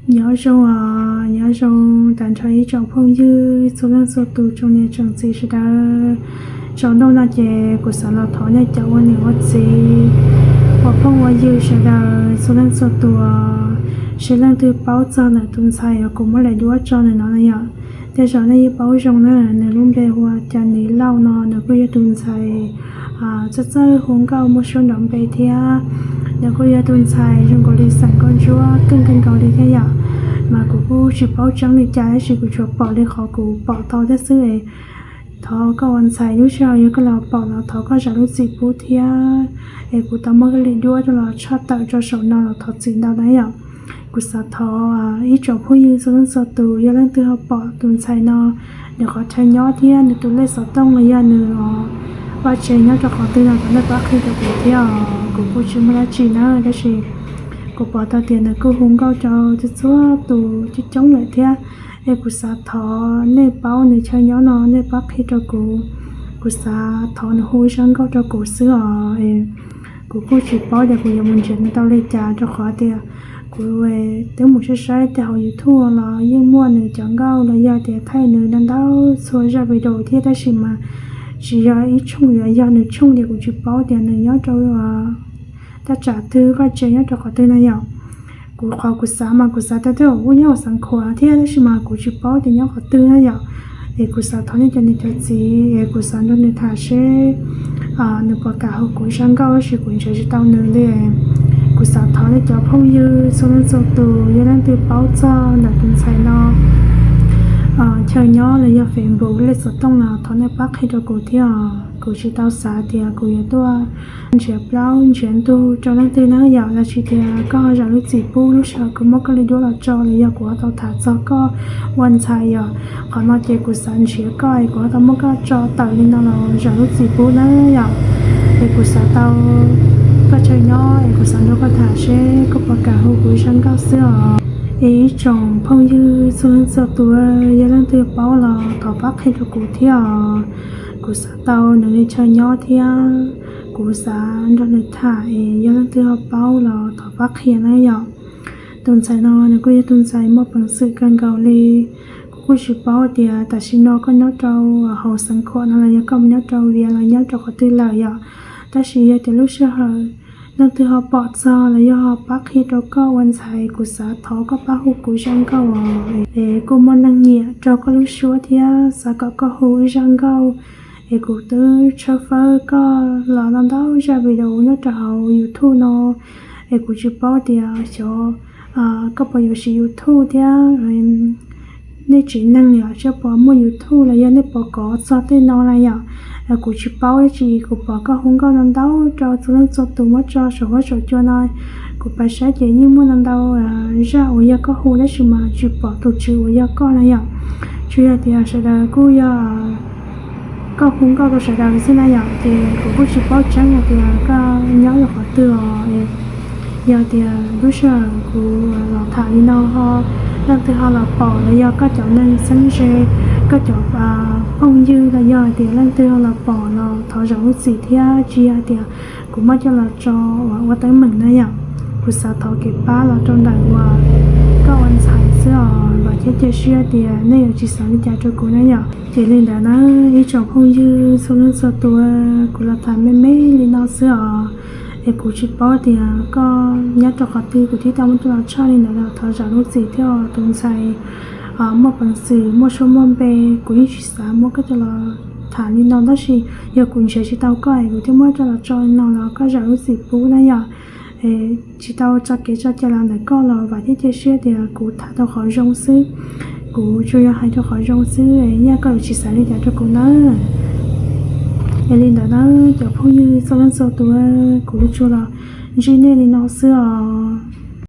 Nyob zoo os, nyob zoo tag nrho ib tsoom phooj ywg txhua leej txhua tus, tsoom niam tsoom txiv sawv daws. Tsaus ntuj no ces kuv xav los thov nej cov ua niam ua txiv, ua phooj ua ywg sawv daws txhua leej txhua tus, seb leej twg paub txog ntawm tus ntxhais uas kuv muab lawv duab tso ntawm no na yom. Tej zaum nej yeej paub zoo na, nws lub npe hu ua Cas Nis Lauj no, nws kuj yog tus ntxhais txawj txawj hu nkauj muaj suab nrov npe thiab. Nws kuj yog tus ntxhais zoo nkaus li xeem Nkauj Ntsuab kawg kawg nkaus li thiab yom. Mas kuv kuj tsis paub tseeb li cas tab sis kuv tsuas pom li qhov kuv pom tau thiab xwb es. Thov koj ua ntxhais lub sij hawm yog koj los pom los thov koj zam lub txim pub thiab, es kuv tau muab koj li duab coj los tshaj tawm rau saum no los thov txim ntau na yom. Kuv xav thov ib tsoom phooj ywg txhua leej txhua tus, yog leej twg ho pom tus ntxhais no nws qhov chaw nyob thiab nws tus lej xov tooj los yog nws vaj tsev nyob rau qhov twg no thov nej pab qhia rau kuv thiab os. Kuv kuj tsis muaj dab tsi na tab sis kuv pom tau tias nws kuj hu nkauj rau txhua txhua tus coob coob lawm thiab. Es kuv xav thov nej paub nws chaw nyob no nej pab qhia rau kuv. Kuv xav thov nws hu ib zaj nkauj rau kuv xwb os. Kuv kuj tsis paub tias kuv yuav mus nrhiav nws tau li cas rau qhov tias kuv twb mus saib saib tej hauv YouTube los yeej muaj nws cov nkauj los yog tias thaij nws ntau ntau txhua zaj video thiab tab sis mas tsis yog ib tshooj yuav yog nws tshooj tias kuv tsis paub tias nws nyob rau thaj tsam twg vaj tsev nyob rau qhov twg na yom. Kuv qhov kuv xav mas kuv xav tias tej zaum kuj nyob hauv Xeev Khuam thiab tab sis mas kuv tsis paub tias nyob qhov twg na yom. Es kuv xav thov nej cov niam cov txiv es kuv xav nrog nws tham seb nws puas kam hu kuv zaj nkauj tab sis kuv nrhiav tsis tau nws li. Kuv xav thov nej cov phooj ywg txhua leej txhua tus yog leej twg paub txog ntawm tus ntxhais no chaw nyob los yog Facebook lej xov tooj los thov nej pab qhia rau kuv thiab os. Kuv tsis tau xav tias kuv yuav tuaj nrhiav plaub nrhiav ntug rau leej twg na yom, los sis tias koj ho zam lub txim pub lub sij hawm kuv muab koj li duab los tso los yog kuv ho tau tham txog koj ua ntxhais yom. Qhov no ces kuv xav nrhiav koj es kuv ho tau muab koj tso tawm li no los zam lub txim pub na yom. Es kuv xav tau koj chaw nyob es kuv xav nrog koj tham seb koj puas kam hu kuv zaj nkauj xwb os. Es ib tsoom phooj ywg txhua leej txhua tus, yog leej twg paub los thov pab qhia rau kuv thiab os. Kuv xav tau nws li chaw nyob thiab kuv xav nrog nws tham es yog leej twg ho paub los thov pab qhia na yom. Tus ntxhais no nws kuj yog tus ntxhais muaj peev xwm kawg nkaus li. Kuv kuj tsis paub tias tam sim no koj nyob rau hauv Xeev Khuam no los yog koj mus nyob rau Vias los nyob rau qhov twg lawm yom. Tab sis yog tias lub sij hawm leej twg ho pom txog los yog ho pab qhia rau koj ua ntxhais, kuv xav thov koj pab hu kuv zaj nkauj os. Es kuj muaj neeg nyiam rau koj lub suab thiab xav kom koj hu ib zaj nkauj. Es kuv twb tshawb fawb koj los ntau ntau zaj video nyob rau hauv YouTube no, es kuv tsis paub tias xyov koj puas yuav siv YouTube thiab nej tsev neeg yom, seb puas muaj YouTube los yog nej puas kov txog tej no na yom. Kuv tsis paub dab tsi, kuv pom koj hu nkauj ntau ntau rau txhua leej txhua tus muab tso saum huab saum cua no. Kuv pab saib ces yeej muaj ntau ntau zaj uas yog koj hu tab sis mas tsis pom tus tswv uas yog koj na yom. Tsuas yog tias sawv daws kuj yog koj hu nkauj rau sawv daws xwb na yom, ces kuv kuj tsis paub tseeb hais tias koj nyob rau qhov twg os. Yog tias lub sij hawm kuv los tham li no ho leej twg ho los pom los yog koj cov neeg txheeb ze, koj cov phooj ywg los yog hais tias leej twg ho los pom los thov zam lub txim thiab tsis yog tias kuv muab coj los tso ua teeb meem na yom. Kuv xav thov kev pab los rau ntawm uas koj ua ntxhais xwb os, vam thiab cia siab tias nej yuav tsis xav li cas rau kuv na yom. Ces li ntawd na, ib tsoom phooj ywg txhua leej txhua tus, kuv los tham me me li no xwb os. Es kuv tsis paub tias koj nyob rau qhov twg kuv thiaj tau muab coj los tshaj li ntawd los thov zam lub txim thiab os. Tus ntxhais muaj peev xwm muaj suab muaj npe, kuv yeej tsis xav muab koj coj los tham li no tab sis yog kuv nrhiav tsis tau koj es kuv thiaj muab coj los tso li no los koj zam lub txim pub na yom. Tsis tau tso kev tso cai los ntawm koj los vam thiab cia siab tias kuv tham rau qhov zoo xwb. Kuv tsuas yog hais rau qhov zoo xwb, yog koj yuav tsis xav li cas rau kuv na. Es li ntawd na, cov phooj ywg txhua leej txhua tus, kuv tsuas los ntsib nej li no xwb os.